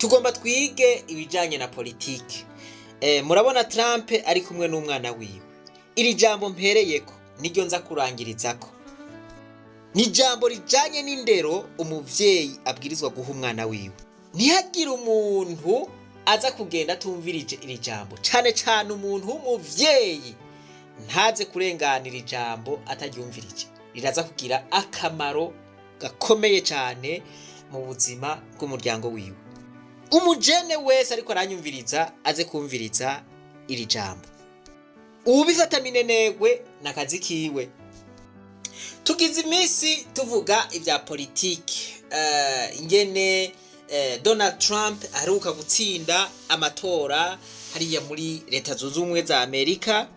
Tugomba twige ibijanye na politike. Murabona Trump ari kumwe n'umwana wiwe. Iri jambo mpereyeko niryo nza kurangirizako, ni ijambo rijanye n'indero umuvyeyi abwirizwa guha umwana wiwe. Ntihagire umuntu aza kugenda atumvirije iri jambo, cane cane umuntu w'umuvyeyi ntaze kurenganira ijambo ataryumvirije. Riraza kugira akamaro gakomeye cane mu buzima bw'umuryango wiwe. Umujene wese ariko aranyumviriza aze kumviriza iri jambo. Uwubifata minenegwe n'akazi kiwe. Tugize iminsi tuvuga ibya politiki, ingene Donald Trump aheruka gutsinda amatora hariya muri Leta Zunze Ubumwe za Amerika.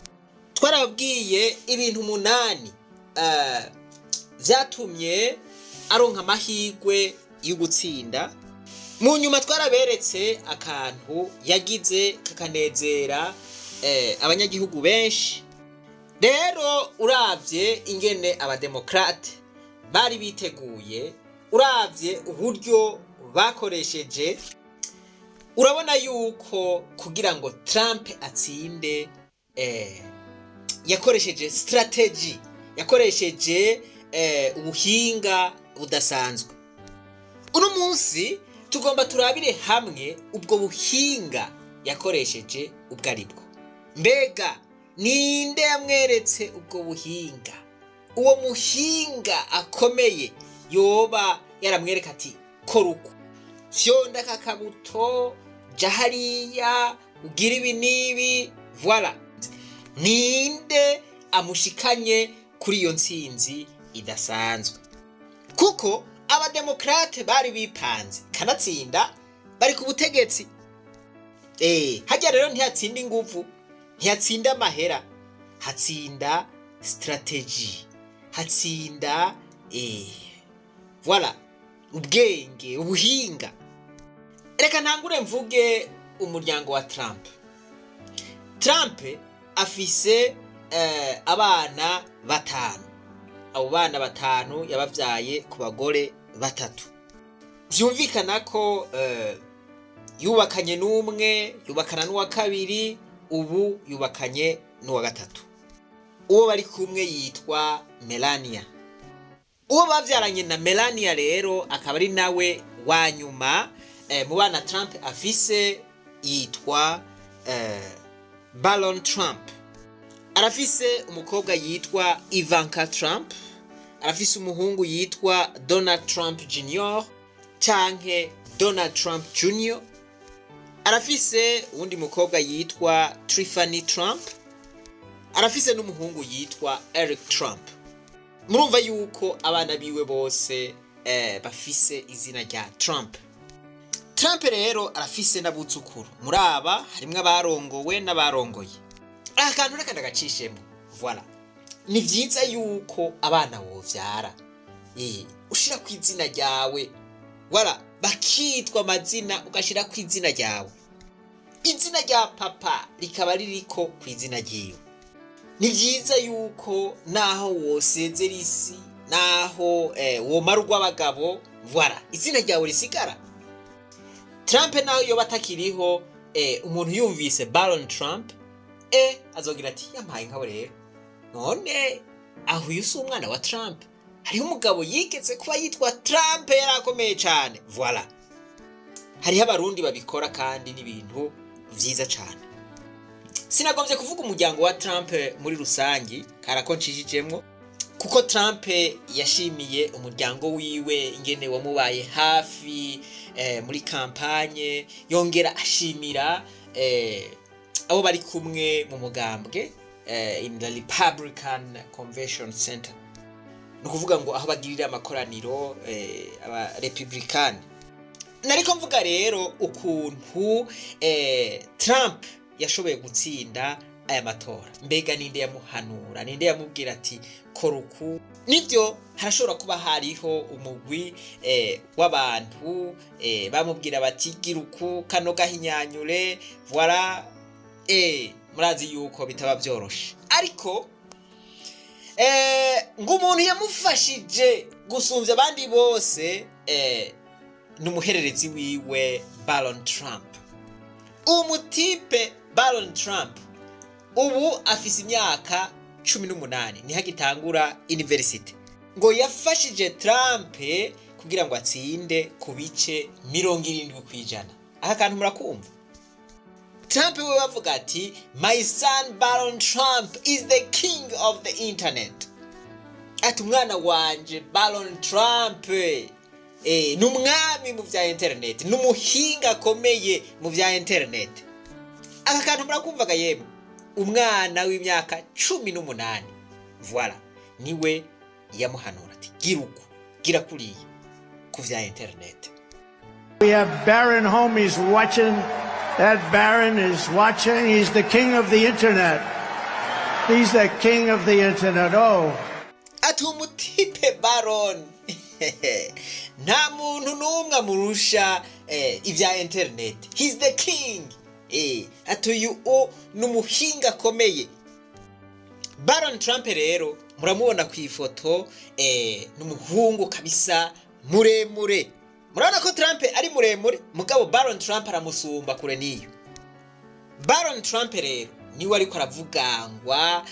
Twarababwiye ibintu 8 vyatumye aronka amahirwe yo gutsinda. Mu nyuma twaraberetse akantu yagize kakanezera abanyagihugu benshi. Rero uravye ingene abademokrate bari biteguye, uravye uburyo bakoresheje, urabona yuko kugira ngo Trump atsinde yakoresheje strategy, yakoresheje ubuhinga budasanzwe. Uno munsi tugomba turabire hamwe ubwo buhinga yakoresheje ubwo aribwo. Mbega ninde yamweretse ubwo buhinga? Uwo muhinga akomeye yoba yaramwereka ati: "Kora uku, fyonda aka kabuto, ja hariya, ugira ibi n'ibi", voilà. Ninde amushikanye kuri iyo ntsinzi idasanzwe? Kuko abademokrate bari bipanze, kanatsinda bari ku butegetsi. Hajya rero ntiyatsinda inguvu, ntiyatsinda amahera, hatsinda strategy, hatsinda voilà, ubwenge, ubuhinga. Reka ntangure mvuge umuryango wa Trump. Trump afise abana batanu. Abo bana batanu yabavyaye ku bagore batatu. Vyumvikana ko yubakanye n'umwe, yubakana n'uwa kabiri, ubu yubakanye n'uwa gatatu. Uwo bari kumwe yitwa Melania. Uwo bavyaranye na Melania rero akaba ari nawe wa nyuma mu bana Trump afise, yitwa Barron Trump. Arafise umukobwa yitwa Ivanka Trump, arafise umuhungu yitwa Donald Trump Jr canke Donald Trump Jr, arafise uwundi mukobwa yitwa Tiffany Trump, arafise n'umuhungu yitwa Eric Trump. Murumva yuko abana biwe bose bafise izina rya Trump. Trump rero arafise n'abuzukuru. Muri aba harimwo abarongowe n'abarongoye. Aka kantu reka ndagacishemo, voilà. Ni vyiza yuko abana wovyara ushira ku izina ryawe, voilà, bakitwa amazina ugashira ku izina ryawe, izina rya papa rikaba ririko ku izina ryiwe. Ni vyiza yuko naho wosezera isi, naho womara urw'abagabo, voilà, izina ryawe risigara. Trump naho yoba atakiriho, umuntu yumvise Barron Trump, azogira ati: "Yampaye nkabo rero, none aho uyu si umwana wa Trump? Hariho umugabo yigeze kuba yitwa Trump, yari akomeye cyane", voilà. Hariho Abarundi babikora kandi n'ibintu vyiza cyane. Sinagombye kuvuga umuryango wa Trump muri rusangi, karako nshishijemwo, kuko Trump yashimiye umuryango wiwe ingene wamubaye hafi muri campagne, yongera ashimira abo bari kumwe mu mugambwe in the Republican Convention Center, ni ukuvuga ngo aho bagirira amakoraniro aba Republican. Nariko mvuga rero ukuntu Trump yashoboye gutsinda aya matora. Mbega ninde yamuhanura? Ninde yamubwira ati: "Kora uku"? Nibyo, harashobora kuba hariho umugwi w'abantu bamubwira bati: "Gira uku, kano gahinyanyure", voilà. Murazi yuko bitaba vyoroshe, ariko ngo umuntu yamufashije gusumvya abandi bose. N'umuhererezi wiwe Baron Trump. Umutipe Baron Trump ubu afise imyaka 18, niho agitangura université. Ngo yafashije Trump kugira ngo atsinde ku bice 70%. Aka kantu murakumva? Trump we bavuga ati: "My son Baron Trump is the king of the internet." Ati: "Umwana wanje Baron Trump ni umwami mu vya internet, ni umuhinga akomeye mu vya internet." Aka kantu murakumvaga yemwe? Umwana w'imyaka 18, voilà, niwe yamuhanura ati: "Gira uku, gira kuriya ku vya internet." We have Barron homies watching. That Barron is watching. He's the king of the internet. He's the king of the internet. Oh. Ati: "Umutipe Baron nta muntu n'umwe amurusha ibya internet, he's the king." Ati: "Uyu ni umuhinga akomeye." Baron Trump rero muramubona ku ifoto, ni umuhungu kabisa muremure. Murabona ko Trump ari muremure, mugabo Baron Trump aramusumba kure n'iyo. Baron Trump rero niwe ariko aravugangwa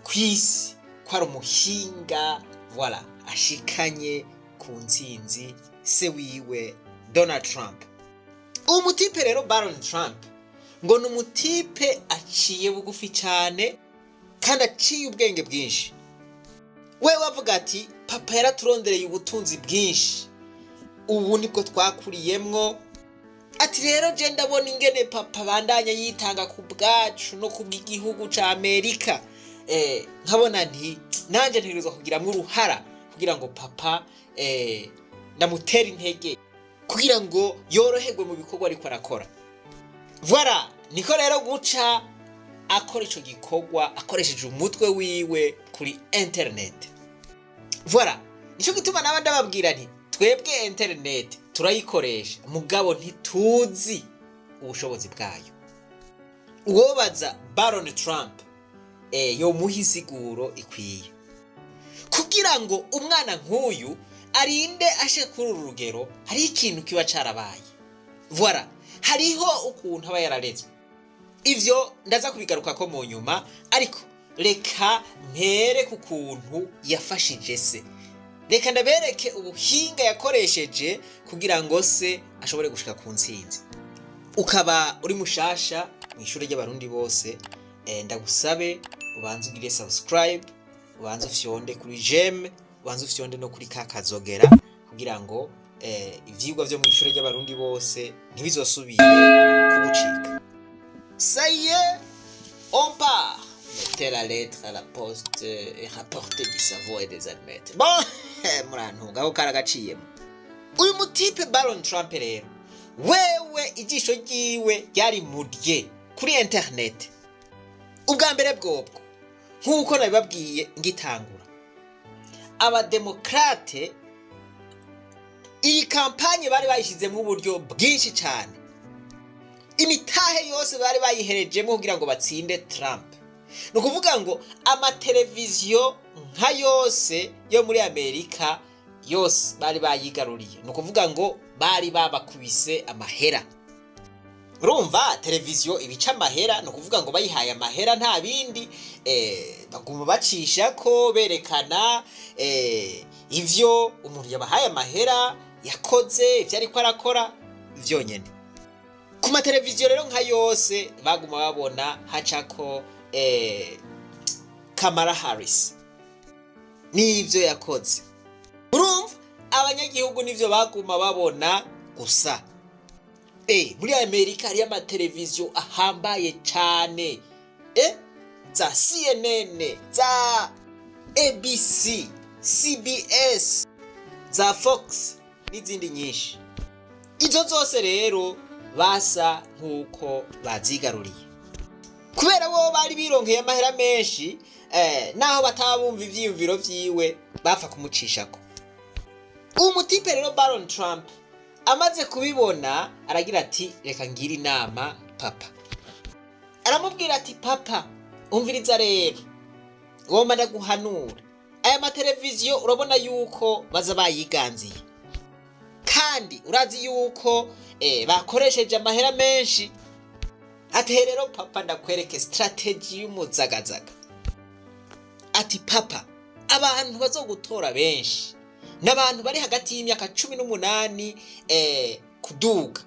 ku isi ko ari umuhinga, voilà, ashikanye ku ntsinzi se wiwe Donald Trump. Umutipe rero Baron Trump ngo ni umutipe aciye bugufi cyane kandi aciye ubwenge bwinshi. We wavuga ati: "Papa yaraturondereye ubutunzi bwinshi, ubu nibwo twakuriyemwo." Ati: "Rero je ndabona ingene papa bandanya yitanga ku bwacu no ku bw'igihugu ca Amerika, nkabona nti nanje ntegerezwa kugiramwo uruhara kugira ngo papa ndamutere intege kugira ngo yoroherwe mu bikorwa ariko arakora." Voilà, niko rero guca akora ico gikorwa akoresheje umutwe wiwe kuri internet. Voilà, nico gituma naba ndababwira nti twebwe internet turayikoresha, mugabo ntituzi ubushobozi bwayo. Uwobaza Baron Trump yomuha insiguro ikwiye kugira ngo umwana nk'uyu arinde ashe kuri uru rugero. Hariho ikintu kiba carabaye, voilà, hariho ukuntu aba yararezwe. Ivyo ndaza kubigarukako mu nyuma, ariko reka mpere ku kuntu yafashije se. Reka ndabereke ubuhinga yakoresheje kugira ngo se ashobore gushika ku ntsinzi. Ukaba uri mushasha mu ishuri ry'Abarundi bose, ndagusabe ubanze ugire subscribe, ubanze ufyonde kuri j'aime, ubanze ufyonde no kuri ka kazogera kugira ngo ivyigwa vyo mu ishuri ry'Abarundi bose ntibizosubire kugucika. Ça y est, on part. Mettez la lettre à la poste et rapportez du savon et des allumettes. Bon, murantunga aho karagaciyemo. Uyu mutipe Baron Trump rero, wewe ijisho ryiwe ryari murye kuri internet. Ubwa mbere bwobwo, nk'uko nabibabwiye ngitangura, Abademokrate iyi campagne bari bayishyizemo uburyo bwinshi cyane, imitahe yose bari bayiherejemo kugira ngo batsinde Trump. Ni ukuvuga ngo amateleviziyo nka yose yo muri Amerika yose bari bayigaruriye. Ni ukuvuga ngo bari babakubise amahera. Urumva televiziyo ibica amahera, ni ukuvuga ngo bayihaye amahera nta bindi, baguma bacisha ko berekana ivyo umuntu yabahaye amahera yakoze, ivyo ariko arakora vyonyene. Ku mateleviziyo rero nka yose baguma babona hacako Kamala Harris n'ivyo yakoze. Urumva abanyagihugu nivyo baguma babona gusa. Muri Amerika hariyo amateleviziyo ahambaye cane, za CNN, za ABC, CBS, za Fox n'izindi nyinshi. Izo zose rero basa nk'uko bazigaruriye kubera bo bari bironkeye amahera menshi, naho bataba bumva ivyiyumviro vyiwe bapfa kumucishako. Umutipe rero Baron Trump amaze kubibona aragira ati: "Reka ngire inama papa." Aramubwira ati: "Papa, umviriza rero, ngomba ndaguhanura. Aya mateleviziyo urabona yuko baza bayiganziye kandi Kandi urazi yuko bakoresheje amahera menshi. Ati rero papa, ndakwereke strategy y'umuzagazaga. Ati papa, abantu bazogutora benshi n'abantu bari hagati y'imyaka 18 kuduga.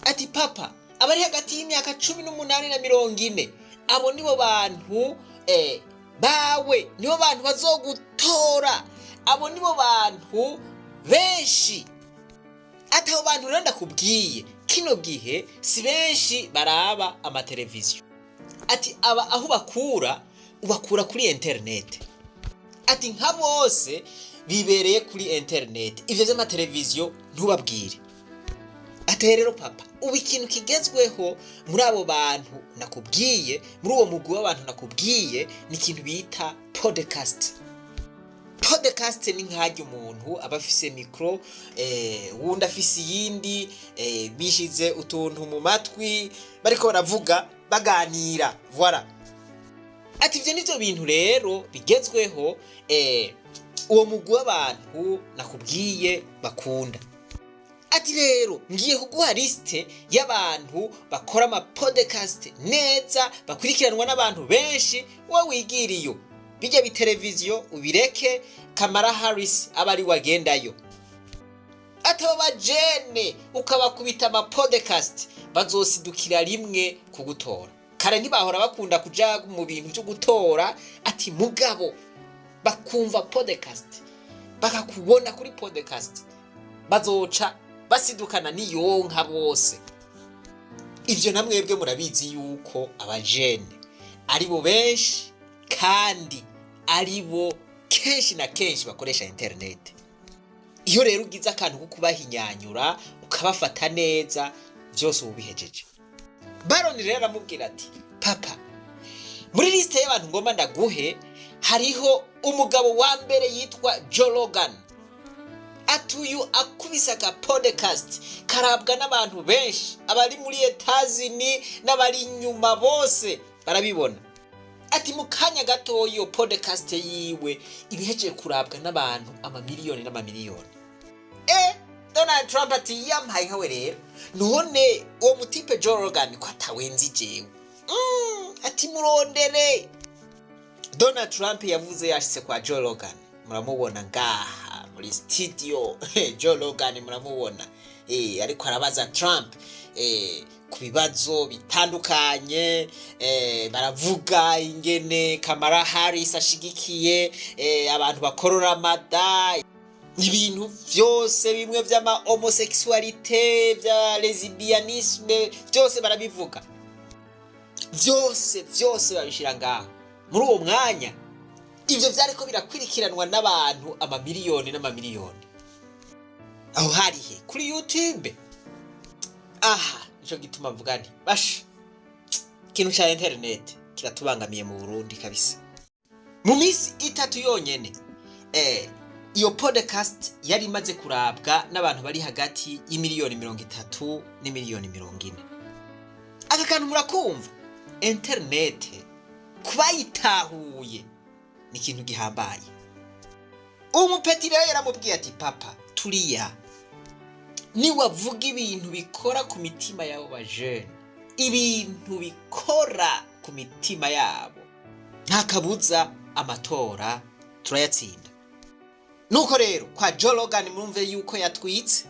Ati papa, abari hagati y'imyaka 18 na 40, abo nibo bantu bawe, nibo bantu bazogutora, abo nibo bantu benshi. Ati abo bantu rero ndakubwiye, kino gihe si benshi baraba amateleviziyo. Ati aba aho bakura, ubakura kuri interineti. Ati nka bose bibereye kuri interineti, ivyo vy'amateleviziyo ntubabwire. Ati rero papa, ubu ikintu kigezweho muri abo bantu nakubwiye, muri uwo mugwi w'abantu nakubwiye, ni ikintu bita podcast. Podcast ni nk'arya umuntu aba afise mikoro, wundi afise iyindi, bishize utuntu mu matwi, bariko baravuga, baganira, voilà. Ati ivyo nivyo bintu rero bigezweho, uwo mugwi w'abantu nakubwiye bakunda. Ati rero ngiye kuguha liste y'abantu bakora ama podcast neza, bakurikiranwa n'abantu benshi, wowe wigiriyo bijya biteleviziyo ubireke, Kamala Harris aba ari wagendayo. Ati abo bajene ukabakubita ama podcast, bazosidukira rimwe kugutora. Kare ntibahora bakunda kuja mu bintu byo gutora, ati mugabo bakumva podcast, bakakubona kuri podcast, bazoca basidukana niyonka bose. Ivyo namwebwe murabizi yuko abajene ari bo benshi, kandi ari bo kenshi na kenshi bakoresha interineti. Iyo rero ugize akantu ko kubahinyanyura, ukabafata neza, byose uba ubihejeje. Baroni rero aramubwira ati papa, muri lisite y'abantu ngomba ndaguhe hariho umugabo wa mbere yitwa Joe Rogan. Ati uyu akubise aka podcast karabwa n'abantu benshi, abari muri Etazini n'abari inyuma bose barabibona. Ati mu kanya gatoya iyo podcast yiwe ibihejeje kurabwa n'abantu amamiliyoni n'amamiliyoni. Donald Trump ati yampaye nkawe rero, none uwo mutipe Joe Rogan ko atawenzi jewe? Ati murondere. Donald Trump yavuze yashitse kwa Joe Rogan, muramubona ngaha muri studio. Joe Rogan muramubona, ariko arabaza Trump ku bibazo bitandukanye. Baravuga ingene Kamala Harris ashigikiye abantu bakorora amada, ibintu vyose bimwe vy'ama homosexualité, vya lesbianisme, vyose barabivuga, vyose vyose babishira ngaho. Muri uwo mwanya ivyo vyariko birakwirikiranwa n'abantu amamiliyoni n'amamiliyoni. Aho hari he? Kuri YouTube. Aha nico gituma mvuga nti basha, ikintu ca internet kiratubangamiye mu Burundi kabisa. Mu minsi 3 yonyene, iyo podcast yari imaze kurabwa n'abantu bari hagati y'imiliyoni 30 n'imiliyoni 40. Aka kantu murakumva, internet kubayitahuye ni ikintu gihambaye. Umupeti rero yaramubwiye ati papa, turiya niwavuga ibintu bikora ku mitima y'abo bajene, ibintu bikora ku mitima yabo, nta kabuza amatora turayatsinda. Nuko rero kwa Joe Rogan murumve yuko yatwitse,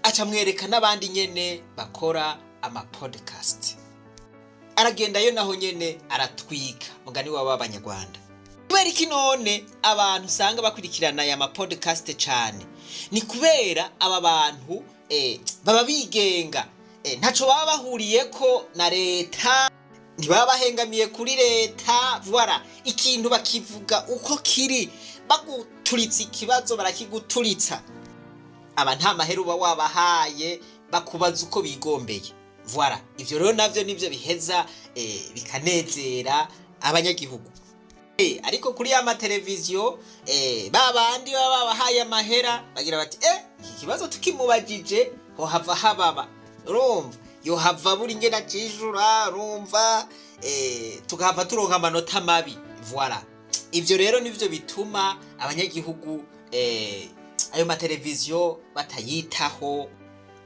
aca mwereka n'abandi nyene bakora ama podcast. Aragendayo naho nyene aratwika, mugani waba abanyarwanda. Kubera iki none abantu usanga bakurikirana aya ma podcast cane? Ni kubera aba bantu baba bigenga, ntaco baba bahuriyeko na leta, ntibaba bahengamiye kuri leta. Voilà, ikintu bakivuga uko kiri, baguturitsa ikibazo barakiguturitsa. Aba nta mahera uba wabahaye, bakubaza uko bigombeye. Voilà, ivyo rero navyo nivyo biheza bikanezera abanyagihugu. Ariko kuri ya mateleviziyo, ba bandi baba babahaye amahera bagira bati iki kibazo tukimubajije hohava hababa, urumva yohava buri ngena cijura, urumva tukahava turonka amanota mabi. Voilà, ivyo rero nivyo bituma abanyagihugu Ayo mateleviziyo batayitaho,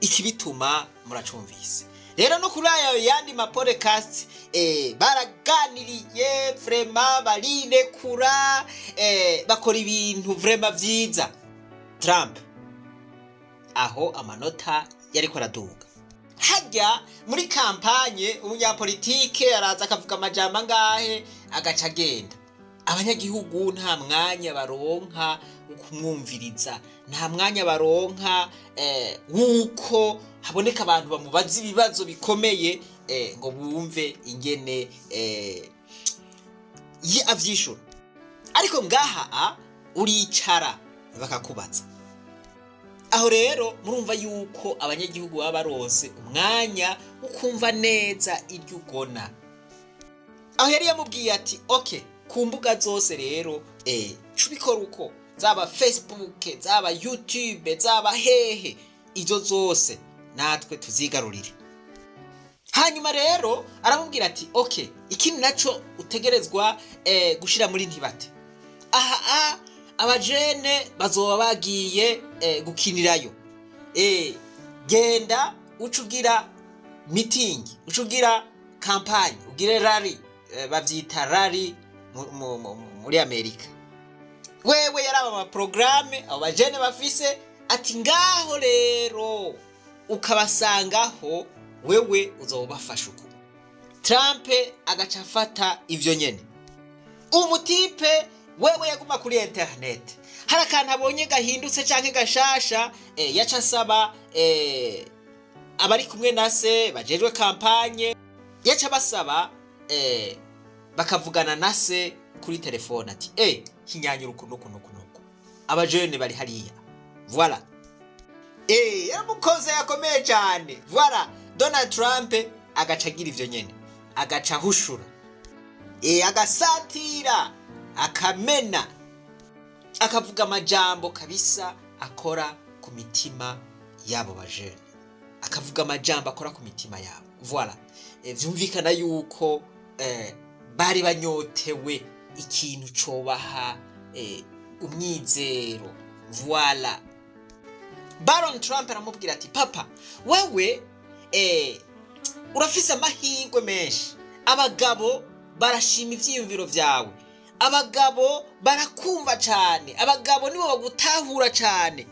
ikibituma muracumvise. Rero no kuri ayo yandi ma podcast baraganiriye vraiment, barirekura, bakora ibintu vraiment vyiza. Trump aho amanota yariko araduga. Hajya muri campagne, umunyapolitike araza akavuga amajambo angahe, agaca agenda. Abanyagihugu nta mwanya baronka wo kumwumviriza, nta mwanya baronka w'uko haboneka abantu bamubaza ibibazo bikomeye, ngo bumve ingene avyishura. Ariko ngaha uricara bakakubaza. Aho rero murumva yuko abanyagihugu baba baronse umwanya wo kumva neza iryo ugona. Aho yari yamubwiye ati: "OK, ku mbuga zose rero cubikora uko, zaba Facebook, zaba YouTube, zaba hehe, izo zose natwe tuzigarurire." Hanyuma rero aramubwira ati: "OK, ikindi naco utegerezwa gushira muri ntibate aha abajene bazoba bagiye gukinirayo, genda uca ugira meeting, uca ugira campagne, ugire rally." Bavyita rally muri Amerika. Wewe yaraba amaporogaramu abo bajene bafise, ati: "Ngaho rero ukabasangaho, wewe uzoba ubafasha uko." Trump agaca afata ivyo nyene. Umutipe wewe yaguma kuri internet, hari akantu abonye gahindutse canke gashasha, yaca asaba abari kumwe na se bajejwe campagne, yaca basaba bakavugana na se kuri telefone, ati: "Hinyanyura uku nuku nuku nuku, abajene bari hariya." Voilà, yaramukoze yakomeye cyane. Voilà, Donald Trump agaca agira ivyo nyene, agaca ahushura, agasatira, akamena, akavuga amajambo kabisa akora ku mitima y'abo bajene, akavuga amajambo akora ku mitima yabo. Voilà, vyumvikana yuko bari banyotewe ikintu cobaha umwizero. Voilà, Baron Trump aramubwira ati: "Papa, wewe urafise amahirwe menshi, abagabo barashima ivyiyumviro vyawe, abagabo barakumva cane, abagabo nibo bagutahura cane."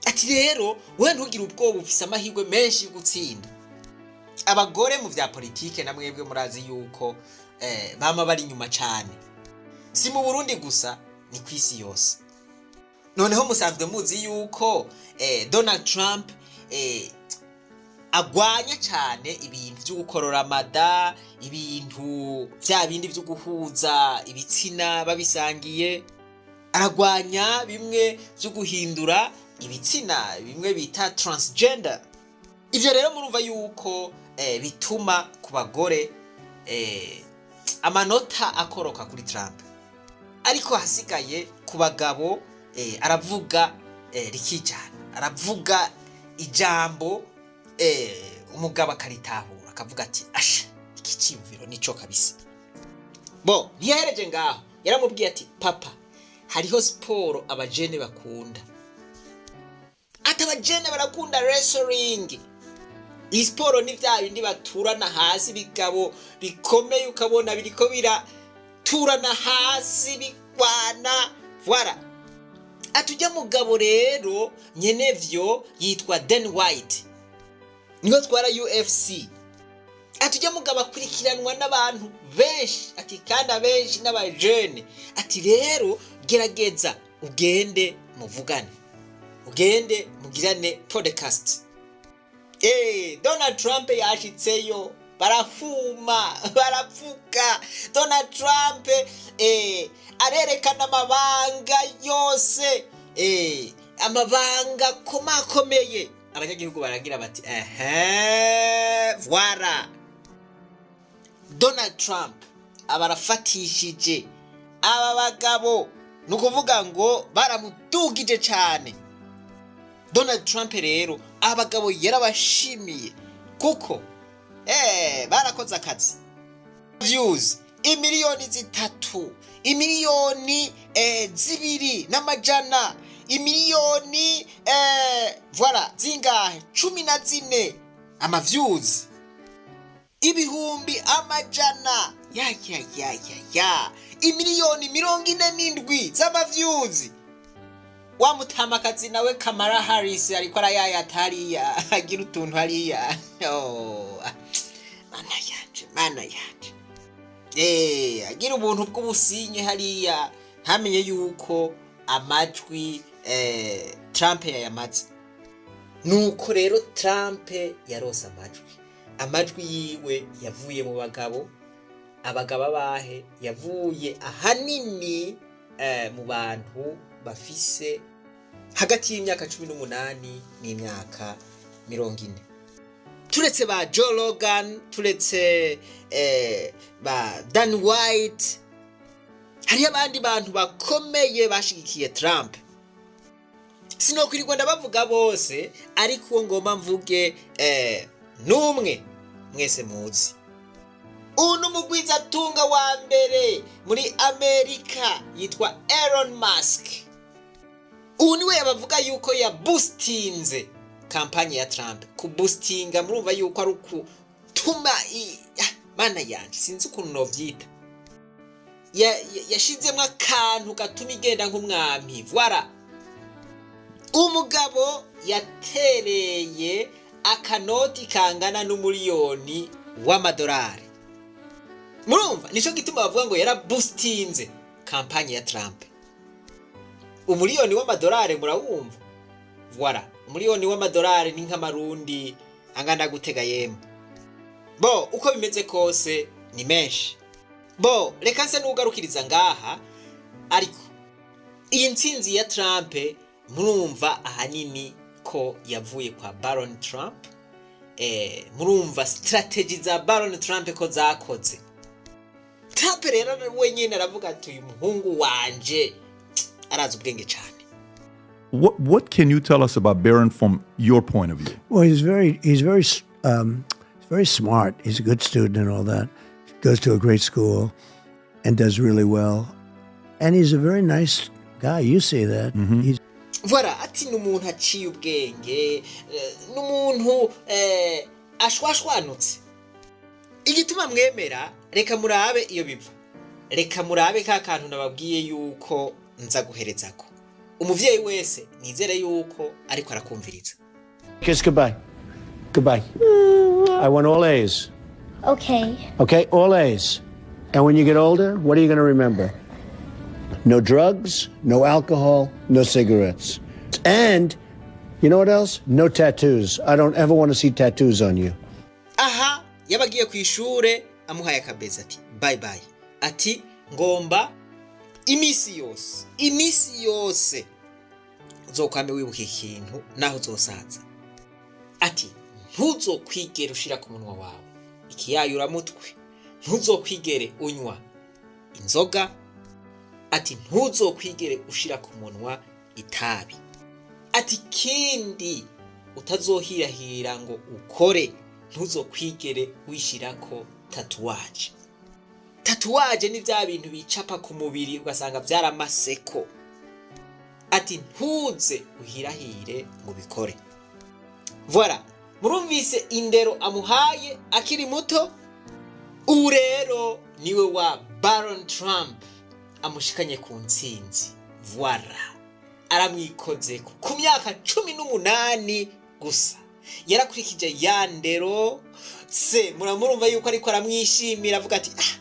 Ati: "Rero wewe ntugire ubwoba, ufise amahirwe menshi yo gutsinda." Abagore mu vya politike na mwebwe murazi yuko bama bari inyuma cane, si mu Burundi gusa, ni ku isi yose. Noneho musanzwe muzi yuko Donald Trump agwanya cane ibintu vyo gukorora amada, ibintu vya bindi vyo guhuza ibitsina babisangiye, aragwanya bimwe vyo guhindura ibitsina, bimwe bita transgender. Ivyo rero murumva yuko bituma ku bagore amanota akoroka kuri Trump. Ariko hasigaye ku bagabo, aravuga rikijana, aravuga ijambo, umugabo akaritahura, akavuga ati: "Asha, iki cyiyumviro nico kabisa." Bo ntiyahereje ngaho, yaramubwiye ati: "Papa, hariho siporo abajene bakunda." Ati: "Abajene barakunda wrestling." Iyi siporo ni bya bindi baturana hasi, bigabo bikomeye, ukabona biriko biraturana hasi bigwana. Voilà, ati: "Ujya mugabo rero nyenevyo yitwa Dana White, niho twara UFC." Ati: "Ujya mugabo akurikiranwa n'abantu benshi," ati, "kandi abenshi n'abajene." Ati: "Rero gerageza ugende muvugane, ugende mugirane podcast." Donald Trump yashitseyo, barafuma, barapfuka. Donald Trump arerekana amabanga yose, amabanga akomakomeye. Abanyagihugu baragira bati: "Ehe, voilà." Donald Trump aba arafatishije aba bagabo, ni ukuvuga ngo baramudugije cyane. Donald Trump rero abagabo yarabashimiye kuko barakoze akazi. Views 3 miliyoni, 2 miliyoni n'amajana. Imiliyoni voilà zingahe? 14 ama views, ibihumbi amajana ya ya ya ya ya, imiliyoni 47 z'ama views. Wa mutamakazi nawe Kamala Harris ariko arayayata hariya, agira utuntu hariya. Oh, mana yanje, mana yanje! Agira ubuntu bw'ubusinye hariya, ntamenye yuko amajwi Trump yayamaze. Nuko rero Trump yarose amajwi. Amajwi yiwe yavuye mu bagabo. Abagabo abahe? Yavuye ahanini mu bantu bafise hagati y'imyaka 18 n'imyaka 40, turetse ba Joe Rogan, turetse ba Dan White. Hariho abandi bantu bakomeye bashigikiye Trump, sinokwirirwa ndabavuga bose, ariko uwo ngomba mvuge n'umwe mwese muzi. Uyu ni umugwizatunga wa mbere muri Amerika, yitwa Elon Musk. Ubu niwe yabavuga yuko yaboostinze campagne ya Trump. Kuboostinga murumva yuko ari ukutuma mana yanje, sinzi ukuntu novyita. Yashizemwo akantu gatuma igenda nk'umwami. Voilà, umugabo yatereye akanoti kangana n'umuriyoni w'amadolari. Murumva nico gituma bavuga ngo yaraboostinze campagne ya Trump. Umuriyoni w'amadolari murawumva? Voilà, umuriyoni w'amadolari ni nk'amarundi angana gutega yemwe? Bo uko bimeze kose ni menshi. Bo reka nse n'ugarukiriza ngaha, ariko iyi ntsinzi ya Trump murumva ahanini ko yavuye kwa Baron Trump. Murumva strategy za Baron Trump ko zakoze. Trump rero wenyine aravuga ati: "Uyu muhungu wanje arazi ubwenge cyane." What can you tell us about Barron from your point of view? Well, he's very smart. He's a good student and all that. Goes to a great school and does really well. And he's a very nice guy. You see that. He's Voilà, ati ni umuntu aciye ubwenge, ni umuntu ashwashwanutse. Igituma mwemera, reka murabe iyo biva, reka murabe ka kantu nababwiye yuko nza guherezako. Umuvyeyi wese nizere yuko ariko arakumviriza. Kiss goodbye. Goodbye. I want all A's. Okay. Okay, all A's. And when you get older, what are you going to remember? No drugs, no alcohol, no cigarettes. And you know what else? No tattoos. I don't ever want to see tattoos on you. Aha yabagiye ku ishure, amuhaye akabeza ati: "Bye bye." Ati: "Ngomba iminsi yose, iminsi yose uzokwame wibuka ikintu naho uzosaza." Ati: "Ntuzokwigere ushira ku munwa wawe ikiyayuramutwe, ntuzokwigere unywa inzoga." Ati: "Ntuzokwigere ushira ku munwa itabi." Ati: "Kindi utazohirahira ngo ukore, ntuzokwigere wishirako tatouage." Tatouage ni bya bintu bicapa ku mubiri ugasanga byaramaseko. Ati: "Ntuze uhirahire ngo ubikore." Voilà, murumvise indero amuhaye akiri muto. Ubu rero niwe wa Baron Trump amushikanye ku ntsinzi. Voilà, aramwikoze ku myaka 18 gusa, yarakurikije ya ndero se. Muramurumva yuko ariko aramwishimira, avuga ati: "Ah,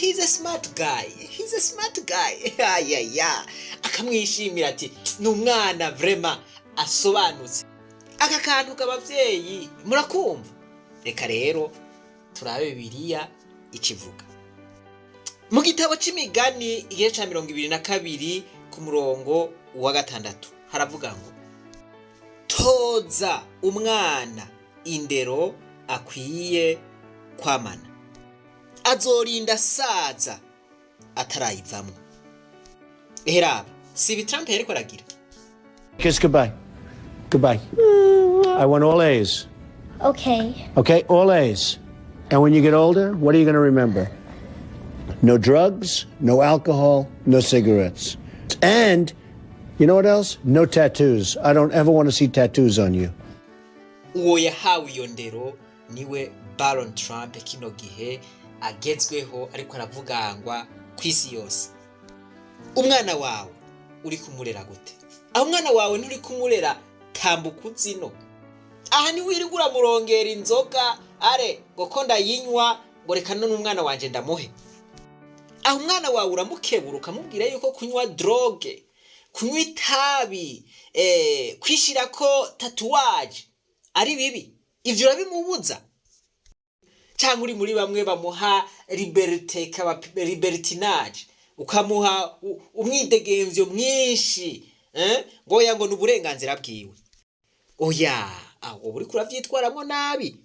he's a smart guy, he's a smart guy." Ayaya, akamwishimira ati: "Ni umwana vraiment asobanutse." Aka kantu k'abavyeyi murakumva. Reka rero turabe Bibiliya ikivuga mu gitabo c'Imigani, igice ca 22 ku murongo wa 6. Haravuga ngo: "Toza umwana indero akwiye kwamana, azorinda asaza atarayivamwo." Eheraba si ibi Trump yariko aragira? Kiss goodbye. Goodbye. I want all A's. Okay. Okay, all A's. And when you get older, what are you going to remember? No drugs, no alcohol, no cigarettes. And You know what else? No tattoos. I don't ever want to see tattoos on you. Uwo yahawe iyo ndero niwe Baron Trump kino gihe agezweho, ariko aravugangwa ku isi yose. Umwana wawe uri kumurera gute? Aho umwana wawe nturi kumurera tambuka uzino. Aha ntiwirirwa uramurongera inzoga are ngo ko ndayinywa, ngo reka none umwana wanje ndamuhe. Aho umwana wawe uramukebura, ukamubwira yuko kunywa drogue, kunywa itabi, kwishirako tatouage ari bibi. Ivyo urabimubuza, cyangwa uri muri bamwe bamuha liberté, kaba libertinage, ukamuha umwidegemvyo mwinshi, eh? Ngo oya, ngo ni uburenganzira bwiwe. Oya, aho uba uriko uravyitwaramwo nabi.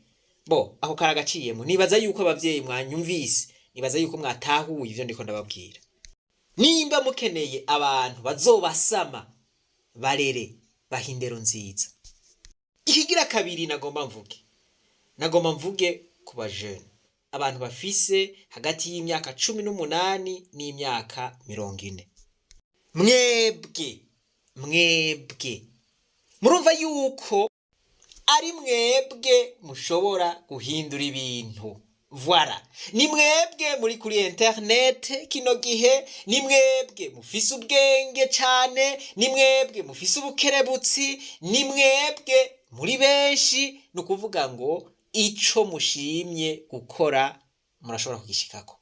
Bo aho karagaciyemo. Nibaza yuko abavyeyi mwanyumvise, nibaza yuko mwatahuye ivyo ndiko ndababwira. Nimba mukeneye abantu bazobasama, barere, baha indero nziza. Ikigira kabiri nagomba mvuge ku bajene, abantu bafise hagati y'imyaka 18 n'imyaka 40. Mwebwe murumva yuko ari mwebwe mushobora guhindura ibintu. Voilà, ni mwebwe muri kuri internet kino gihe, ni mwebwe mufise ubwenge cane, ni mwebwe mufise ubukerebutsi, ni mwebwe muri benshi. Ni ukuvuga ngo ico mushimye gukora murashobora kugishikako.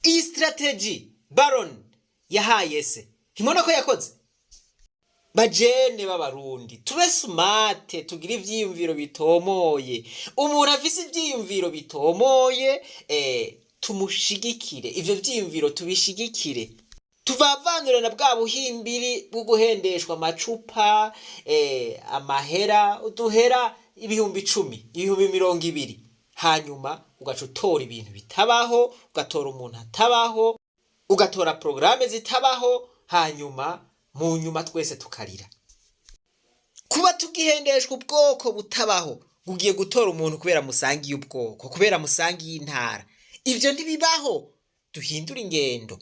Iyi strategy Baron yahaye se, ntimubona ko yakoze? Bajene b'Abarundi, tube smart, tugire ivyiyumviro bitomoye. Umuntu afise ivyiyumviro bitomoye, tumushigikire, ivyo vyiyumviro tubishigikire, tuvavanure na bwa buhimbiri bwo guhendeshwa amacupa, amahera, uduhera 10,000, 20,000, hanyuma ugaca utora ibintu bitabaho, ugatora umuntu atabaho, ugatora porogaramu zitabaho, hanyuma mu nyuma twese tukarira. Kuba tugihendeshwa ubwoko butabaho, ugiye gutora umuntu kubera musangiye ubwoko, kubera musangiye intara, ivyo ntibibaho. Duhindure ingendo.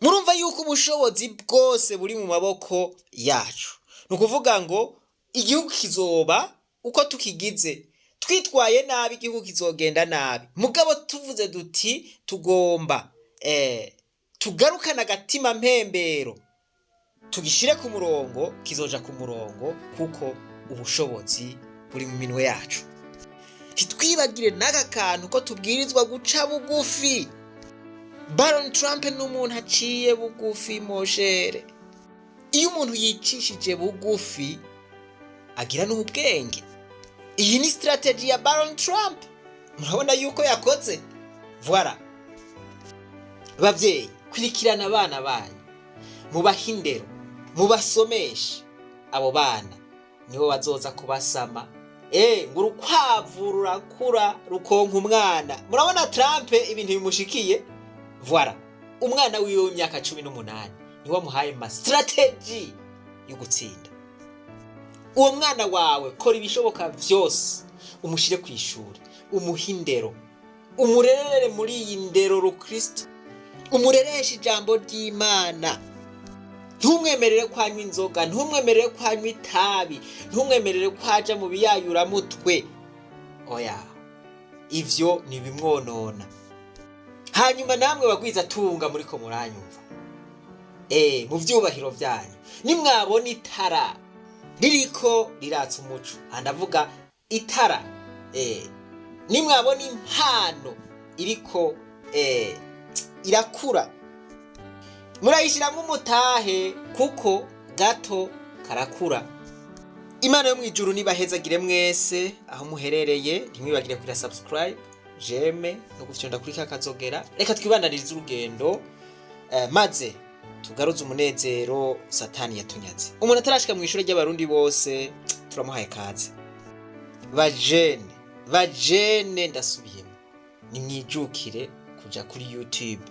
Murumva yuko ubushobozi bwose buri mu maboko yacu. Ni ukuvuga ngo igihugu kizoba uko tukigize. Twitwaye nabi, igihugu kizogenda nabi. Mugabo tuvuze duti tugomba tugarukane agatima mpembero, tugishire ku murongo, kizoja ku murongo, kuko ubushobozi buri mu minwe yacu. Ntitwibagire n'aka kantu ko tubwirizwa guca bugufi. Baron Trump ni umuntu aciye bugufi, mon cher. Iyo umuntu yicishije bugufi agira n'ubwenge. Iyi ni strategy ya Baron Trump, murabona yuko yakoze. Voilà. Bavyeyi, kurikirana abana banyu, mubahe indero, mubasomeshe. Abo bana nibo bazoza kubasama. Ngo urukwavu rurakura rukonka umwana. Murabona Trump ibintu bimushikiye. Voilà, umwana wiwe w'imyaka 18 niwe amuhaye ma strategy yo gutsinda. Uwo mwana wawe, kora ibishoboka vyose umushire ku ishuri, umuhe indero, umurerere muri iyi ndero rukristo, umurereshe ijambo ry'Imana. Ntumwemerere kwanywa inzoga, ntumwemerere kwanywa itabi, ntumwemerere kwaja mu biyayuramutwe. Oya, ivyo ni bimwonona. Hanyuma namwe bagwiza tunga muriko muranyumva, mu vyubahiro vyanyu, nimwabona itara ririko riratsa umuco, aha ndavuga itara, nimwabona impano iriko irakura, murayishiramwo umutahe, kuko gato karakura. Imana yo mwijuru nibahezagire mwese aho muherereye. Ntimwibagire kugira subscribe, j'aime no gufyonda kuri ka kazogera. Reka twibandanirize urugendo, maze tugaruze umunezero Satani yatunyaze. Umuntu atarashika mu ishuri ry'Abarundi bose, turamuhaye kaze. Bajene, bajene, ndasubiyemo, nimwijukire kuja kuri YouTube,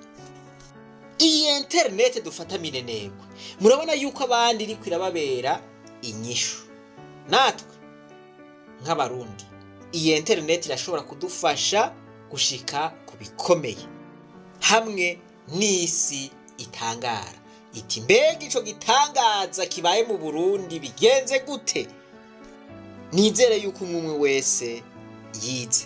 iyi interinete dufata minenegwe. Murabona yuko abandi iriko irababera inyishu. Natwe nk'Abarundi, iyi interinete irashobora kudufasha gushika ku bikomeye hamwe n'isi itangara. Iti mbega ico gitangaza kibaye mu Burundi bigenze gute? Nizere yuko umwe umwe wese yize.